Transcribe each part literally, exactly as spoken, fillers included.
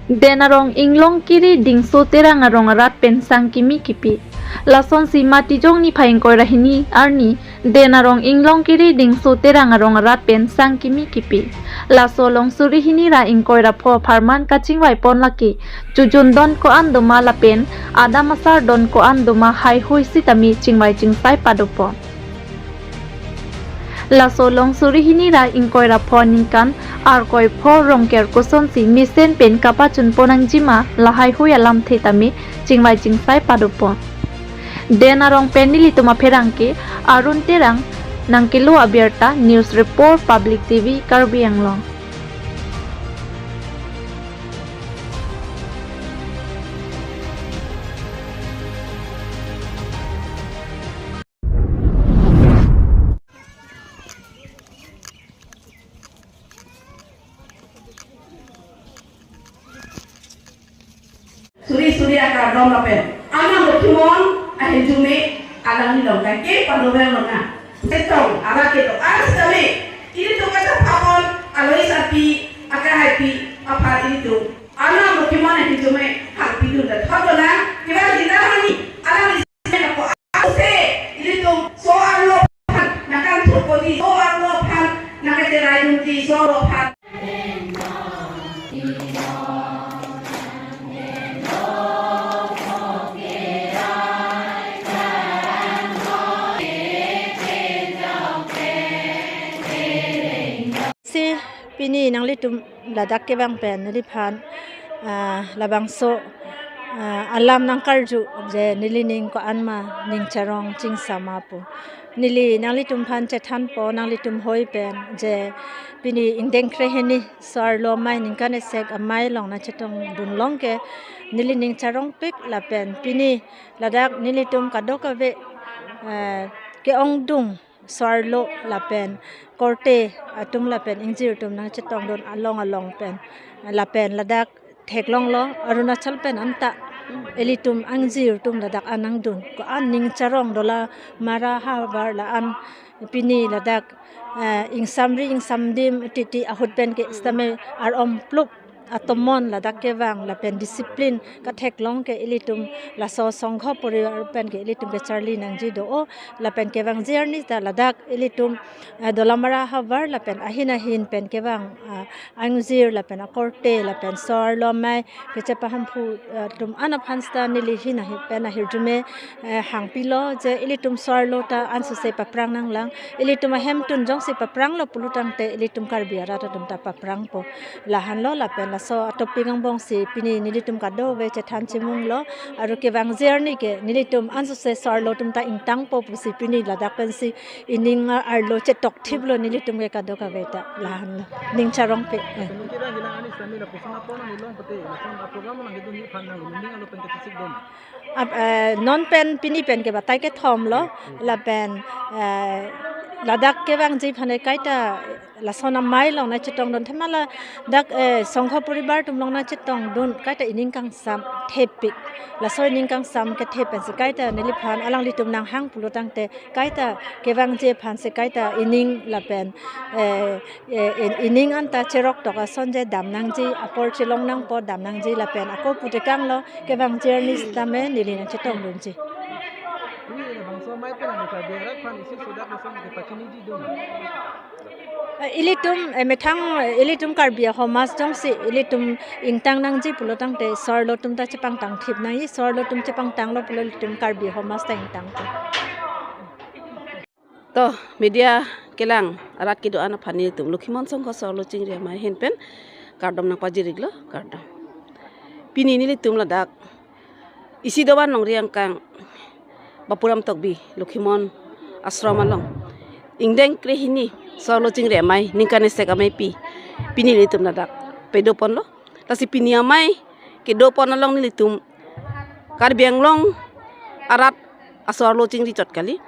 Den arong Inglongkiri Dingso Terang arong arat pen sang kimi kipi. Lasonsi Matijong niphai ingkoi ra hini arni Den arong Inglongkiri Dingso Terang arong arat pen sang kimi kipi. Laso along suri hini ra ingkoi ra pho apharman kachingvai pon lake chojun don ko-an doma lapen adam asar don ko-an doma haihui sitame chingvai chingsai padopon. Laso along suri hini ra ingkoi ra pho aningkan Arkoi pho Rongker kosonsi mesen pen kapachun pon nangjima lahaihui alamthe tame chingvai chingsai padopon. Den arong pen nelitum apherangke Arun Terang nangkelo abirta. News Report, Public T V, Karbi Anglong. Suri suri akardom lapen anam Lokhimon ahirjume alanglilong kaike padorel lona. Chetong arat kedo-an sitame ilitum kachepapon aloi sapi akahaipi aphan ilitum anam Lokhimon ahirjume hangpidun da thot lona. Kiba kita hani alangli sitame kapo ase ilitum so-arlo aphan nangkangthurponji, so-arlo aphan nangkacheraidunji, so-arlo aphan. Si pini nanglitum ladak kevang pen neliphan, ah, labangso, ah, alam nangkarju je nelining ko-an ma ning charong chingsam ma pu. Neli nanglitum aphan chethanpo, nanglitum hoi pen je pini ingdeng krehini so-arlo amei ningkan esek amei along nangchetongdun long ke nelining charongpik lapen pini ladak nelitum kadokave, eh, ke-ongdung so-arlo lapen korte atum lapen ingjir atum nangchetongdun along along pen lapen ladak theklonglo Arunachal pen anta ilitum angjir atum ladak an nangdun ko-an ning charong Dolamara havar la-an pini ladak, eh, ingsamri ingsamdim titi ahut pen ke sitame ar-om plup atomon ladak kevang lapen discipline katheklong ke ilitum laso songkho poribar pen ke ilitum kecharli nangji do-o lapen kevangji arni ta ladak ilitum, eh, Dolamara havar lapen ahin ahin pen kevang, ah, angjir lapen akorte lapen so-arlo amei kechepahemphu, eh, atum an aphan sita neli hin ahin pen ahirjume, eh, hangpilo je ilitum so-arlo ta ansose paprang nanglang. Ilitum ahemtun jongsi papranglo pulotangte ilitum Karbi arat atum ta paprangpo. Lahenlo lapen laso atopic angbongsi pini nelitum kadokave chethan chimunglo, aru kevangji arni ke nelitum ansose so-arlo atum ta ingtangpo pusi pini ladak pensi ining arlo chetokthiplo nelitum ke kadokave ta lahenlo. Ning charongpik. Eh. Nung kira hilang ani sami lapuson apon nang ilong pete, lason program nang itu ni pan nang ning alo pen kecicik dom. Ap-, eh, non pen pini pen ke batai kethomlo, lapen, eh, ladak kevangji aphan kaita lason amei along nangchetongdun thema ladak, eh, songkho poribar atum along nangchetongdun kaita ining kangsam thepik. Laso ining kangsam kethe pensi kaita neliphan alanglitum nanghang pulotangte kaita kevangji aphansi kaita ining lapen, eh, eh, in-, ining anta cheroktok ason je dam nangji, apor chelong nangpo dam nangji lapen ako putekanglo kevangji arni sitame neli nangchetongdunji. Ini bangso amei pen ang Karbi arat aphan isi sodak lason kepachiniji dong. Eh, ilitum, eh, methang, eh, ilitum Karbi ahomas jongsi ilitum ingtang nangji pulotangte so-arlo atum ta chepangtang thip nangji, so-arlo atum chepangtanglo pulo ilitum Karbi ahomas ta ingtangpo. To, media kelang arat kedo-an aphan nelitum Lokhimon Songkho so-arlo chingri amei ahin pen kardom nangpajir-iklo, kardom. Pini nelitum ladak isi dovan longri angkang Bapuram Tokbi Lokhimon Ashram along ingdeng krehini so-arlo chingri amei ningkan esek ameipi pini nelitum ladak padoponlo. Lasi pini amei kedopon along nelitum Karbi Anglong arat aso-arlo chingri chot kali.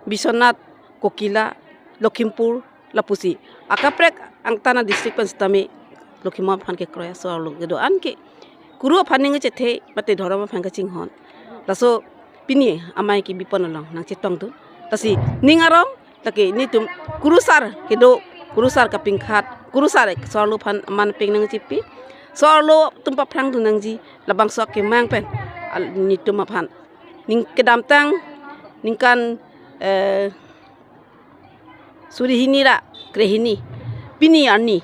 Biswanath, Kokila, Lakhimpur, lapusi akaprek angtan a-district pen sitame Lokhimon aphan kekroi aso-arlo kedo-an ke kuru aphan ning chethe mate dhorom aphan kachinghon. Laso pini amei kebipon along nangchetongdun. Lasi ning arong lake nelitum kurusar kedo, kurusar kapingkhat, kurusar so-arlo aphan aman peng nangchipi. So-arlo atum paphrangdun nangji, labangso akemang pen, al-, nelitum aphan. Ning kedamtang, ningkan, eh, suri hini ra krehini, pini arni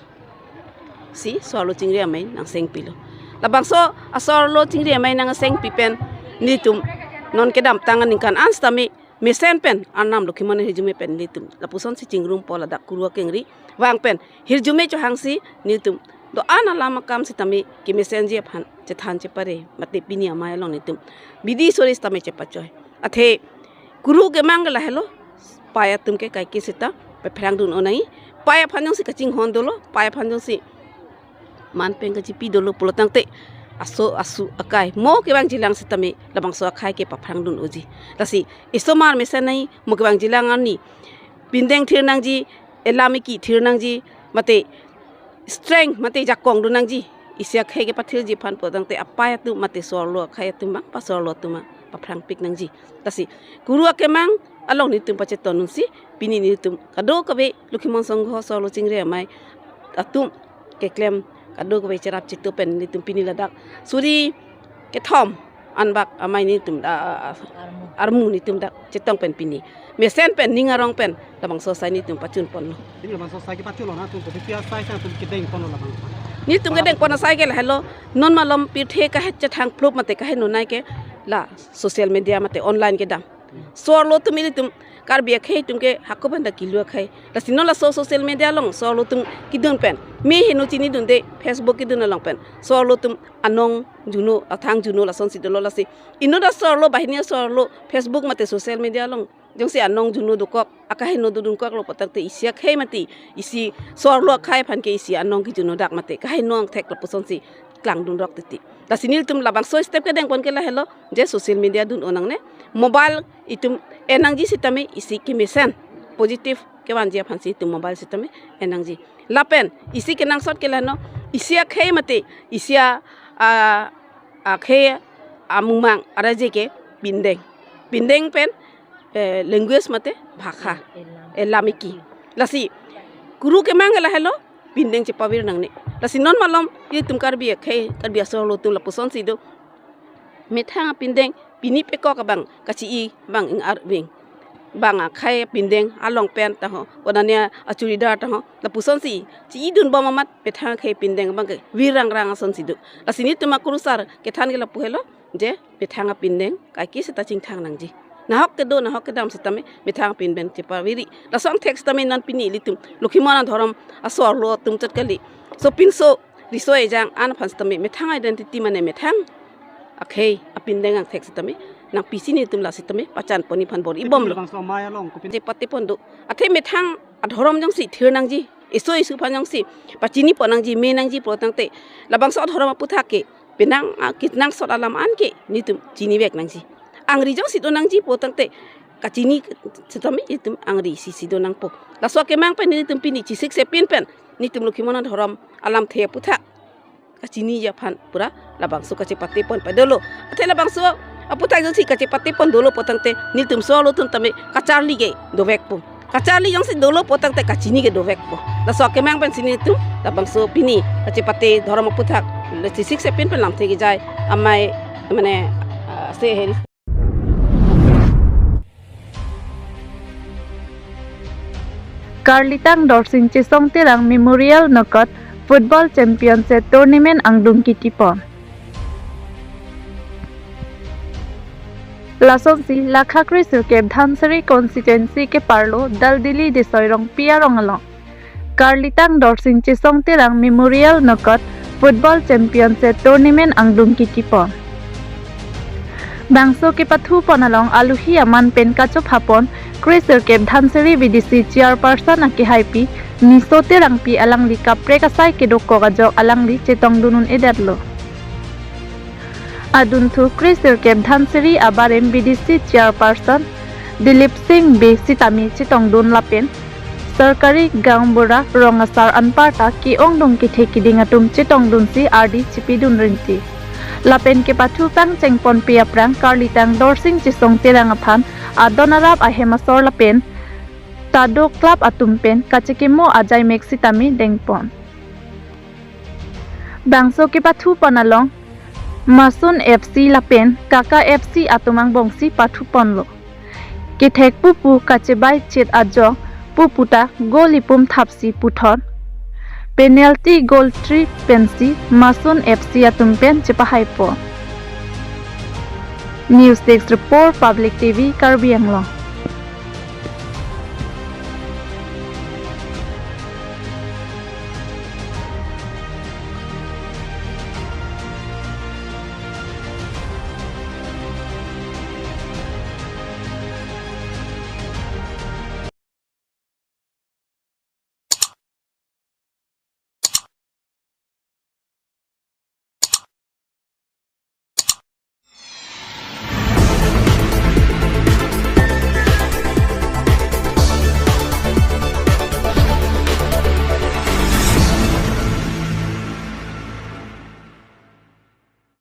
si so-arlo chingri amei nangsengpilo. Labangso a-so-arlo chingri amei nangsengpi pen nelitum non kedamtang aningkan an sitame mesen pen Arnam Lokhimon ahirjume pen nelitum lapusonsi chingrumpo, ladak kuru akengri vang pen hirjume chohangsi nelitum do-an alam akam sitame kemesenji aphan chethan chepare, mate pini amei along nelitum bidi suri sitame chepachoi. Athe kuru kemang ke lahelo, pei atum ke kaike seta paphrangdun-o nangji. Pei aphan jongsi kachinghon dolo, pei aphan jongsi man pen kachipi dolo pulo tangte, aso asu akai mo kevangjilang sitame labangso akhei ke paphrangdun-oji. Lasi isomar mesen nangji, mo kevangjilang arni pindeng thir nangji, elam eki thir nangji, mate strength mate jakong do nangji, isi akhei kepathirji aphan pulo tangte apei atum mate so-arlo akhei atum abang, pa so-arlo atum abang paphrangpik nangji. Lasi kuru akemang along nelitum pachetondunsi pini nelitum kadokave Lokhimon Sangho so-arlo chingri amei atum keklem kadokave cherap chitu pen nelitum pini ladak suri kethom anbak amei nelitum, a, a, a, armu nelitum dak chetong pen pini mesen pen ning arong pen labangso asai nelitum pachunponlo. Pini labangso asai kepachunlo, nangtum kopi asai si nangtum kedengponlo labang? Nelitum kedengpon asai ke lahelo, non malom pirthe kahet chethang phlup mate kaheno nai ke la social media mate online kedam. So-arlo atum ilitum Karbi akhei atum ke hako pen ta kilu akhei. Lasi non laso social media along so-arlo atum kedun pen, me heno chinidunde Facebook kedun along pen so-arlo atum anong juno, athang juno lasonsi dolo. Lasi inut a-so-arlo, banghini a-so-arlo Facebook mate social media along jongsi anong juno dokok, akaheno dodunkoklo pulo tangte isi akhei mate isi so-arlo akhei aphan ke isi anong kejuno dak mate kaheno angthek lapusonsi klangdunrok titi. Lasi nelitum labangso step kedengpon ke lahelo, je social media dun-o nangne, mobile itum en nangji sitame isi kemesen positive kevanji aphansi itum mobile sitame en nangji. Lapen isi kenangsot ke lahelo, isi akhei mate isi a, a, akhei amumang araje ke pindeng. Pindeng pen, eh, language mate bhakha, elam eki. Lasi kuru kemang ke lahelo, pindeng chepavir nangne. Lasi non malom ilitum Karbi akhei, Karbi a-so-arlo atum lapusonsi do. Methang apindeng pini pekok abang kachi-i abang ing arving. Bang akhei apindeng along pen taho, konania a-churidar taho, lapusonsi chi-idunbom amat methang akhei apindeng abang ke virrangrang asonsi do. Lasi nelitum akurusar kethan ke lapu helo, je methang apindeng kaike seta chingthang nangji. Nahok kedo, nahok kedam sitame methang apindeng chepaviri. Laso angthek sitame non pini ilitum Lokhimon adhorom a-so-arlo atum chot kali, sopinso riso ejang an aphan sitame methang identity mane methang akhei apindeng angthek sitame nangpisi nelitum la sitame pachanpon aphan bor-ibomlo. Labangso amei along kopi? Chepatepon do. Athe methang adhorom jongsi thir nangji, eso esu aphan jongsi pachinipon nangji, me nangji pulo tangte labangso adhorom aputhak ke penang, a, kenangsot alam an ke nelitum chinivek nangji. Angri jongsi do nangji pulo tangte kachini sitame nelitum angri isi si do nangpo. Laso akemang pen nelitum pini chisikse pin pen nelitum Lokhimon adhorom alamthe aputhak kachiniji aphan pura labangso kachepatepon padolo. Athe labangso aputhak jongsi kachepatepon dolo pulo tangte nelitum so-arlo atum tame kacharli ke dovekpo. Kacharli jongsi dolo pulo tangte kachini ke dovekpo. Laso akemang pensi nelitum labangso pini kachepate dhorom aputhak le chisikse pin pen lamthe kejai amei mane, ah, se heri. Karlitang Dorsing Chesong Terang Memorial Knockout Football Championship Tournament angdung kitipon. Lasonsi Lakhakri Sirkep Dhansiri Constituency keparlo Daldili Desoi Rongpi arong along Karlitang Dorsing Chesong Terang Memorial Knockout Football Championship Tournament angdung kitipon. Bangso kepathupon along aluhi aman pen kachophapon Kri Sirkep Dhansiri V D C Chairperson akehaipi Niso Terangpi alangli kaprek asai kedokok ajok alangli chetongdun un-edetlo. Adunthu Kri Sirkep Dhansiri abarem V D C Chairperson Dilip Singh Bey sitame chetongdun lapen Sarkari Gaonbura rong asar anparta ke-ongdung kethe keding atum chetongdunsi ardi chipidun rinti. Lapen kepathu pangchengponpe aphrang Karlitang Dorsing Chesong Terang aphan adon arap ahem asor lapen Tado Club atum pen kachekimo ajaimek sitame dengpon. Bangso kepathupon along Mason F C lapen Kaka F C atum angbongsi pathuponlo. Kethek pupu kachebai chet ajok pupu ta goal ipum thapsi puthot penalty goal three pensi Mason F C atum pen chepahaipo. News Desk Report, Public T V, Karbi Anglong.